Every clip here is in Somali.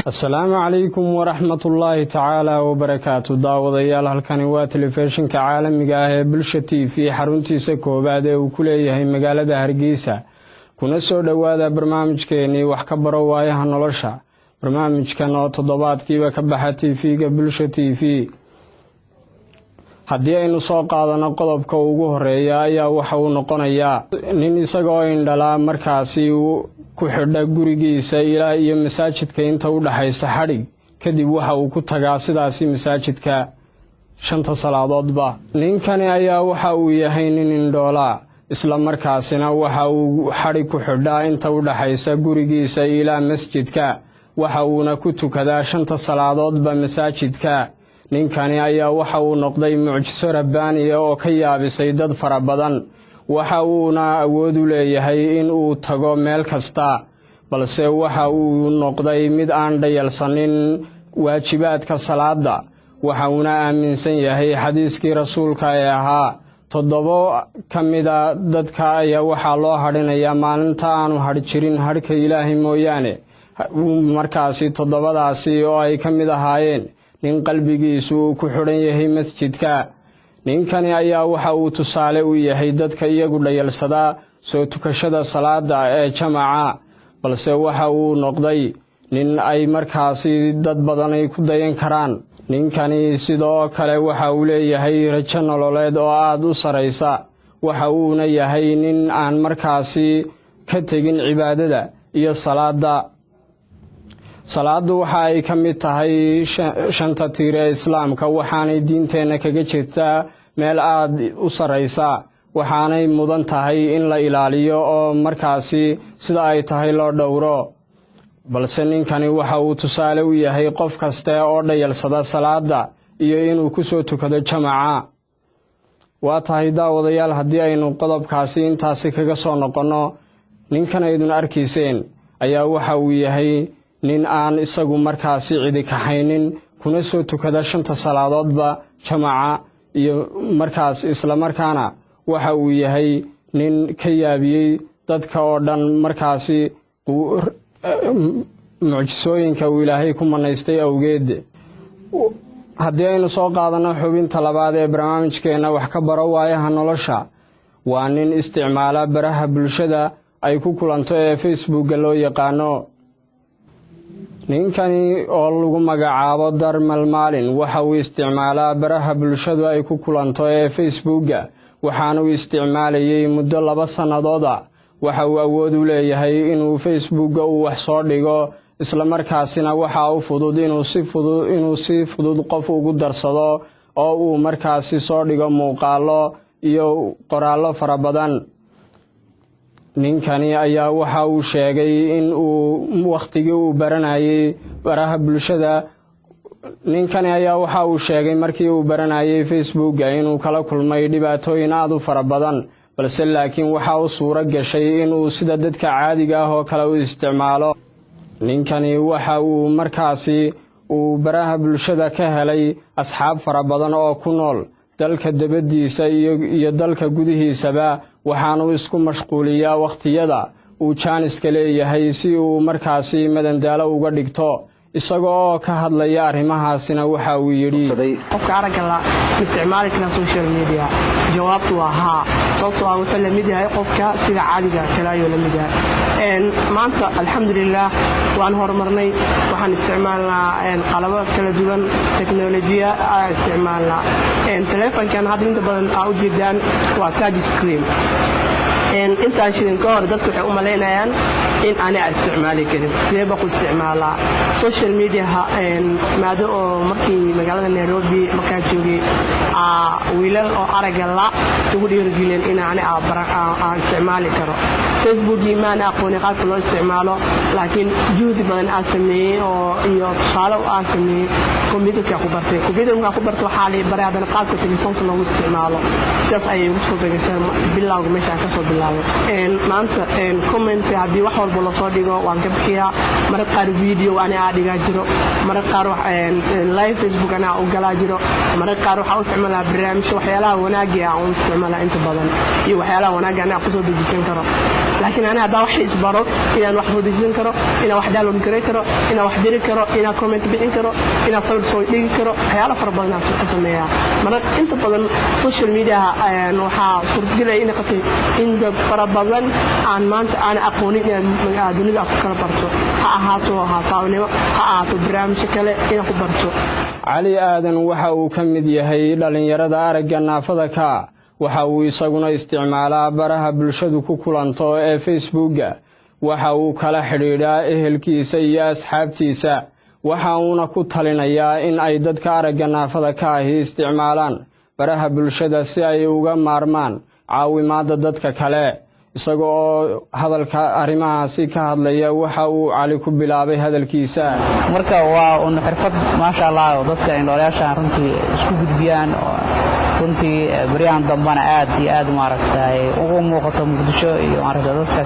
Asalaamu calaykum waraxmatullaahi tacaala wabarakaatu. Daawadayaal, halkani waa telefishinka caalamiga ah ee Bulsha TV, xaruntiisa koowaad ee uu ku leeyahay magaalada Hargeysa. Kuna soo dhowaada barnaamijkeenii Wax ka Baro Waayaha Nolosha. Barnaamijkan oo toddobaadkiiba ka baxa TV-ga Bulsha TV. Haddii aynu soo qaadano qodobka ugu horeeya, ayaa waxa uu noqonayaa nin isagoo indhalaa markaasi ku xidha gurigiisa ilaa iyo masaajidka inta u dhaxaysa xadhig, kadib waxa uu ku tagaa sidaasi masaajidka shanta salaadoodba. Ninkani ayaa waxa uu yahay nin indhoolaa, isla markaasina waxa uu xadhig ku xidhaa inta u dhaxaysa gurigiisa ilaa masjidka, waxa uuna ku tukadaa shanta salaadoodba masaajidka. Ninkani ayaa waxa uu noqday mucjiso rabbaaniya oo ka yaabisay dad fara badan. Waxa uuna awood u leeyahay in uu tago meel kasta, balse waxa uu noqday mid aan dhayalsanin waajibaadka salaada. Waxa uuna aaminsan yahay xadiiskii rasuulka ee ahaa: "Toddobo ka mida dadka ayaa waxaa loo hadhinayaa maalinta aanu hadh jirin hadhka Ilaahay mooyaane." Markaasi toddobadaasi oo ay ka mid ahaayeen nin qalbigiisu uu ku xidhan yahay masjidka. Ninkani ayaa waxa uu tusaale u yahay dadka iyagu dhayalsadaa soo tukashada salaada ee jamaca, balse waxa uu noqday nin ay markaasi dad badan ay ku dayan karaan. Ninkani sidoo kale waxa uu leeyahay rajo nololeed oo aada u saraysa, waxa uuna yahay nin aan markaasi ka tegin cibaadada iyo salaada. Salaadu waxa ay ka mid tahay shanta tiir ee Islaamka, waxaanay diinteenna kaga jirtaa meel aada u sarraysa, waxaanay mudan tahay in la ilaaliyo oo markaasi sida ay tahay loo dhowro. Balse ninkani waxa uu tusaale u yahay qof kaste oo dhayalsada salaada iyo inuu kusoo tukado jamaca. Waa tahay, daawadayaal, haddii aynu qodobkaasi intaasi kaga soo noqonno, ninkan aydun arkayseen ayaa waxa uu yahay nin aan isagu markaasi cidi kaxaynin, kuna soo tukada shanta salaadoodba jamaca iyo markaas, islamarkaana waxa uu yahay nin ka yaabiyey dadka oo dhan markaasi mucjisooyinka uu Ilaahay ku manaystay awgeed. Haddii aynu soo qaadanno xubinta labaad ee barnaamijkeenna Wax ka Baro Waayaha Nolosha, waa nin isticmaala baraha bulshada ay ku kulanto ee Facebookga loo yaqaano. Ninkani oo lagu magacaabo Darmal Maalin waxa uu isticmaalaa baraha bulshadu ay ku kulanto ee Facebookga, waxaana uu isticmaalayay muddo 2 sannadood a. Waxa uu awood u leeyahay inuu Facebookga uu wax soo dhigo, islamarkaasina waxaa u fudud inuu si fudud qof ugu darsado oo uu markaasi soo dhigo muuqaallo iyo qoraallo fara badan. Ninkani ayaa waxa uu sheegay in uu wakhtigii uu baranayay baraha bulshada, ninkani ayaa waxa uu sheegay markii uu baranayay Facebookga inuu kala kulmay dhibaatooyin aada u fara badan, balse laakiin waxa u suuro gashay inuu sida dadka caadiga ah oo kale u isticmaalo. Ninkani waxa uu markaasi uu baraha bulshada ka helay asxaab fara badan oo ku nool dalka dibaddiisa iyo dalka gudihiisaba, waxaanuu isku mashquuliyaa wakhtiyada uu jaaniska leeyahay si uu markaasi madandaalo uga dhigto. Isaga oo ka hadlaya arrimahaasina waxa uu yidhi: Qofka aragga la isticmaali karaa social media? Jawaabtu waa haa, sababtoo ah wuxuu la mid yahay qofka sida caadiga kale ayuu la mid yahay. Maanta, alxamdulilah, waan horumarnay. Waxaan isticmaalnaa qalabo kala duwan, teknolojiya aan isticmaalnaa. Taleefankan hadda inta badan aa ujeedaan waa touch screen. Intaan shidin ka hor dadku waxay u malaynayaan in ani a isticmaali karin. Sidee baa ku isticmaalaa social mediaha? Maado oo markii magaalada Nairobi markaa joogay, wiilal oo aragga la ugu dhiirigeliyeen in ani aan isticmaali karo Facebookii. Maana aqooni qaabka loo isticmaalo, laakiin juhdi badan aan sameeyey oo iyo tusaale aan sameeyey. Computerka ku bartay. Computer markaa ku bartay, waxaa la baray haddana qaabka telefoonka loogu isticmaalo. Sidaas ayay igu soo begashay bilowga meesha aan kasoo bilaabay. Maanta comment haddii wax walba lasoo dhigo waan ka bixiyaa. Mararka qaar video ani aa dhigaa jiro, mararka qaar live Facebook anaa u galaa jiro, mararka qaar waxaa u isticmaalaa barnaamijyo, waxyaalaha wanaagii aan u isticmaalaa inta badan iyo waxyaalaha wanaagga anaa kusoo dejisan karo. Laakiin ani haddaa wax isbaro inaan wax soo dejisan karo, inaan wax download garay karo, inaan wax diri karo, inaan comment bixin karo, inaan sawir soo dhigi karo, waxyaalo fara badan aan ka sameeyaa. Marka inta badan social media waxaa suurtagelaya inay qatay in dad fara badan aan maanta aan aqoonin inaad dunida ku kala barto, ha ahaato haasawnimo, ha ahaato barnaamijyo kale inaad ku barto. Cali Aadan waxa uu ka mid yahay dhallinyarada aragga naafada ka. Waxa uu isaguna isticmaalaa baraha bulshadu ku kulanto ee Facebooka. Waxa uu kala xidhiidhaa ehelkiisa iyo asxaabtiisa, waxa uuna ku talinayaa in ay dadka aragga naafada ka ahi isticmaalaan baraha bulshada si ay uga maarmaan caawimaadda dadka kale. Isaga oo hadalka arrimahaasi ka hadlaya, waxa uu Cali ku bilaabay hadalkiisa. Marka waa un xirfad, maasha Allah, oo dadka indhoolayaasha runtii isku gudbiyaan. Runtii baryahan dambana aad iyo aad maaragtay ugu muuqato Muqdisho iyo maaragtay dadka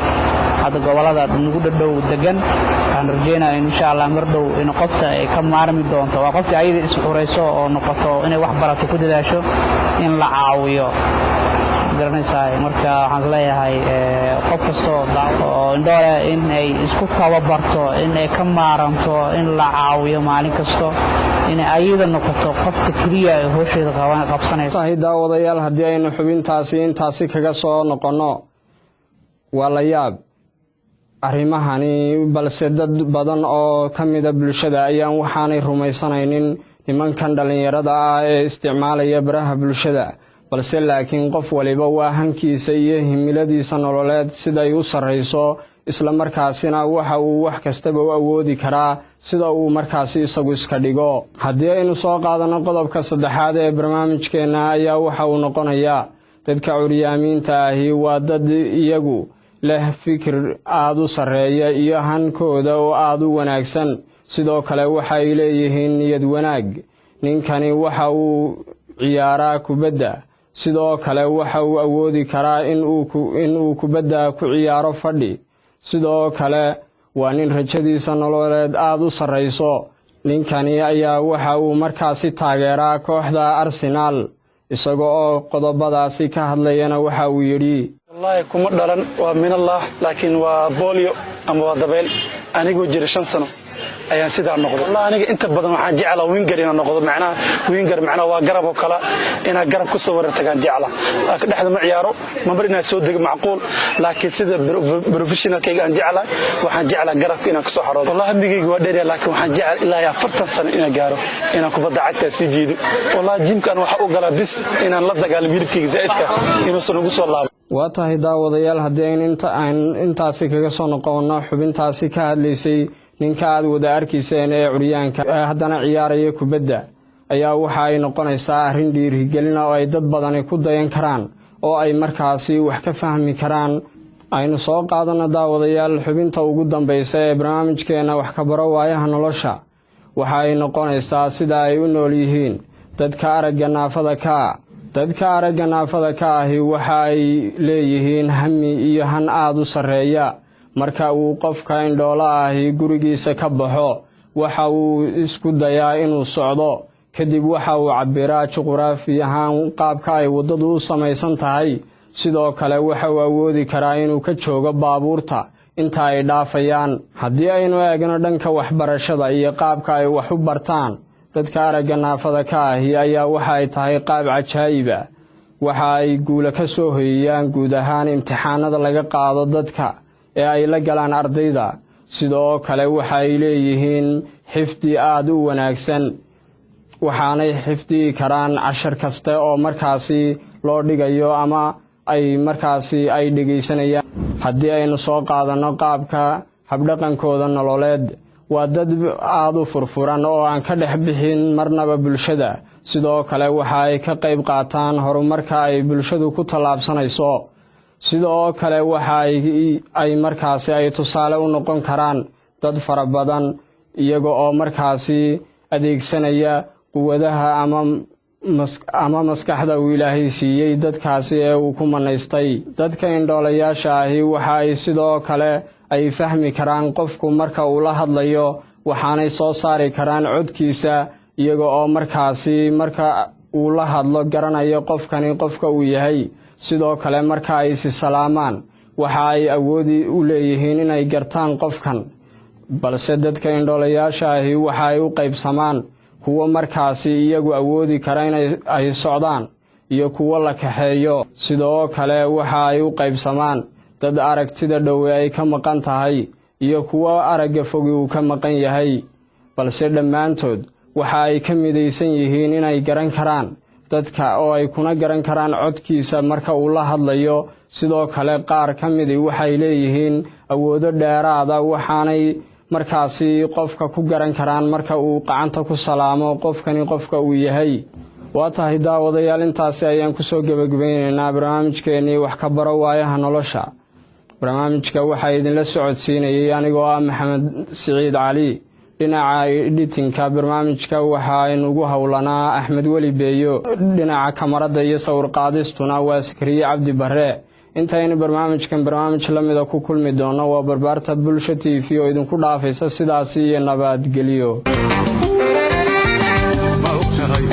hadda gobolada nagu dhadhow degan. Waxaan rajeynaya in insha Allah mar dhow in qofta ay ka maarmi doonto, waa qoftii ayada is xurayso oo noqoto inay wax barato, ku dadaasho in la caawiyo, garanaysaa. Marka waxaan leeyahay qof kastoo oo indhoole in ay isku tababarto, in ay ka maaranto in la caawiyo maalin kasto, inay ayada noqoto qofta keliya ee howsheeda qabsanayso. Tahay daawadayaal, haddii aynu xubintaasi intaasi kaga soo noqonno, waa la yaab arrimahani, balse dad badan oo ka mida bulshada ayaan waxaanay rumaysanaynin nimankan dhallinyarada ah ee isticmaalaya baraha bulshada. Balse laakiin qof waliba waa hankiisa iyo himiladiisa nololeed siday u sarrayso, islamarkaasina waxa uu wax kastaba u awoodi karaa sida uu markaasi isagu iska dhigo. Haddii aynu soo qaadanno qodobka saddexaad ee barnaamijkeenna, ayaa waxa uu noqonayaa dadka curyaamiinta ahi waa dad iyagu leh fikir aada u sarreeya iyo hankooda oo aada u wanaagsan. Sidoo kale waxay leeyihiin niyad wanaag. Ninkani waxa uu ciyaaraa kubadda. Sidoo kale waxa uu awoodi karaa inuu kubadda ku ciyaaro fadhi. Sidoo kale waa nin rajadiisa nololeed aada u sarrayso. Ninkani ayaa waxa uu markaasi taageeraa kooxda Arsenaal. Isaga oo qodobadaasi ka hadlayana, waxa uu yidhi: Wallaahi kuma dhalan, waa minallah, laakiin waa bolio ama waa dabeyl. Anigoo jira 5 sano ayaan sidaa noqday. Wallahi aniga inta badan waxaan jeclaa winger inaan noqdo. Macnaha winger macnaha waa garab oo kale, inaan garab ku soo warar tagaan jecla, laakiin dhexda ma ciyaaro, mamar inaan soo dego macquul, laakiin sida professionalkayga aan jeclaa, waxaan jeclaa garabka inaan kasoo xaroodo. Wallahi hamigayga waa dheerya, laakiin waxaan jecel ilaa iyo 40 sano inaan gaaro inaan kubadda cagta sii jiido. Wallahi gymkan waxaa u galaa bis inaan la dagaalamo hilibkayga zaa'idka inuusan ugu soo laabo. Waa tahay daawadayaal, haddii aynu aan intaasi kaga soo noqono xubintaasi ka hadlaysay ninka aad wada arkayseen ee curyaanka haddana ciyaaraya kubadda, ayaa waxa ay noqonaysaa arrin dhiirigelina oo ay dad badani ku dayan karaan oo ay markaasi wax ka fahmi karaan. Aynu soo qaadano daawadayaal xubinta ugu dambaysa ee barnaamijkeena Wax ka Baro Waayaha Nolosha. Waxa ay noqonaysaa sida ay u nool yihiin dadka aragga naafada ka. Dadka aragga naafada ka ahi waxa ay leeyihiin hami iyo han aada u sarreeya. Marka uu qofka indhoola ahi gurigiisa ka baxo, waxa uu isku dayaa inuu socdo. Kadib waxa uu cabbiraa juquraafi ahaan qaabka ay waddadu u samaysan tahay. Sidoo kale waxa uu awoodi karaa inuu ka joogo baabuurta inta ay dhaafayaan. Haddii aynu eegno dhanka waxbarashada iyo qaabka ay wax u bartaan dadka aragga naafada ka ahi, ayaa waxa ay tahay qaab cajaayiba. Waxa ay guula ka soo hoyiyaan guud ahaan imtixaanada laga qaado dadka ee ay la galaan ardayda. Sidoo kale waxa ay leeyihiin xifdi aada u wanaagsan, waxaanay xifdiyi karaan cashar kasta oo markaasi loo dhigayo ama ay markaasi ay dhegaysanayaan. Haddii aynu soo qaadanno qaabka habdhaqankooda nololeed, waa dad aada u furfuran oo aan ka dhex bixin marnaba bulshada. Sidoo kale waxa ay ka qayb qaataan horumarka ay bulshadu ku tallaabsanayso. Sidoo kale waxa ay markaasi ay tusaale u noqon karaan dad fara badan, iyaga oo markaasi adeegsanaya quwadaha ama maskaxda uu Ilaahay siiyey dadkaasi ee uu ku manaystay. Dadka indhoolayaasha ahi waxa ay sidoo kale ay fahmi karaan qofku marka uu la hadlayo, waxaanay soo saari karaan codkiisa, iyaga oo markaasi marka uu la hadlo garanayo qofkani qofka uu yahay. Sidoo kale marka ay isi salaamaan, waxa ay awoodi u leeyihiin inay gartaan qofkan. Balse dadka indhoolayaasha ahi waxa ay u qaybsamaan kuwo markaasi iyagu awoodi kara in ay socdaan iyo kuwo la kaxeeyo. Sidoo kale waxa ay u qaybsamaan dad aragtida dhowe ay ka maqan tahay iyo kuwo aragga fogi uu ka maqan yahay. Balse dhammaantood waxa ay ka midaysan yihiin inay garan karaan dadka oo ay kuna garan karaan codkiisa marka uu la hadlayo. Sidoo kale qaar ka midi waxay leeyihiin awoodo dheeraada, waxaanay markaasi qofka ku garan karaan marka uu gacanta ku salaamo qofkani qofka uu yahay. Waa tahay daawadayaal, intaasi ayaan kusoo gebagabaynaynaa barnaamijkeenii Wax ka Baro Waayaha Nolosha. Barnaamijka waxaa idinla socodsiinayay anigoo ah Maxamed Siciid Cali. Dhinaca editing-ka barnaamijka waxaynugu howlanaa Axmed Weli Beeyo, dhinaca kamarada iyo sawir qaadistuna waa Sakariye Cabdi Bare. Intaynu barnaamijkan barnaamij lamida ku kulmi doono, waa Barbaarta Bulsha TV oo idinku dhaafaysa sidaasi iyo nabadgelyo. Ma ogtahay?